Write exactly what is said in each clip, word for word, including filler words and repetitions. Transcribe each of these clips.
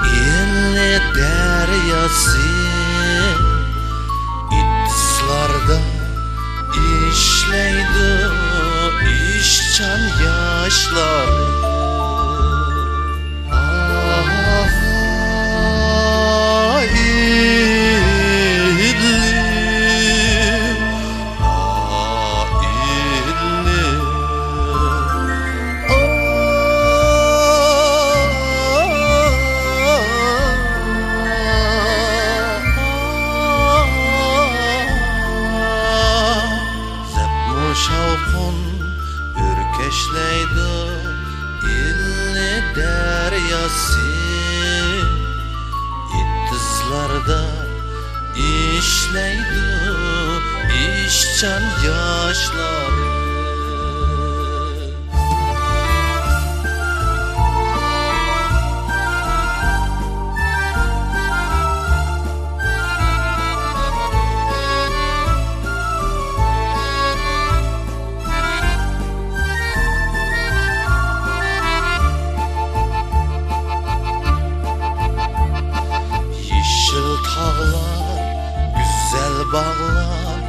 ئىلى دەرياسى، ئېتىزلاردا ئىشلەيدۇ ئىشچان ياشلار. ئاھ، ئىلى، ئاھ، ئىلى. زەپمۇ شاۋقۇن ئۆركەشلەيدۇ ئىلى دەرياسى، ئېتىزلاردا ئىشلەيدۇ ئىشچان ياشلار. يېشىل تاغلار، گۈزەل باغلار،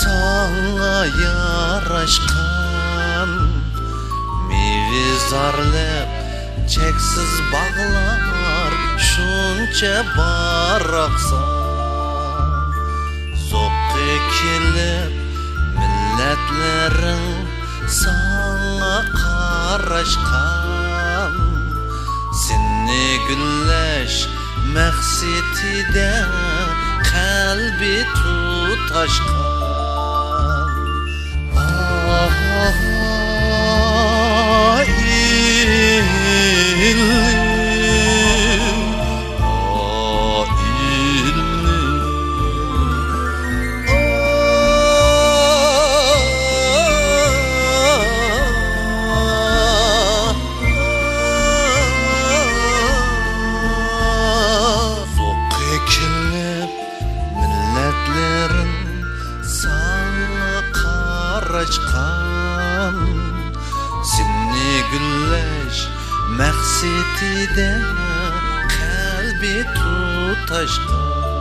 ساڭا ياراشقان. مېۋىزارلىق، چەكسىز باغلار، شۇنچە باراقسان. زوقى كېلىپ مىللەتلىرىڭ، ساڭا قاراشقان. سېنى گۈللەش مەقسىتىدە قەلبى تۇتاشقان. ئاھ، ئىلىم، ئاھ، ئىلىم. زوقى كېلىپ مىللەتلىرىم ساڭا قاراشقان، سېنى گۈللەش مەقسىتىدە قەلبى تۇتاشقان.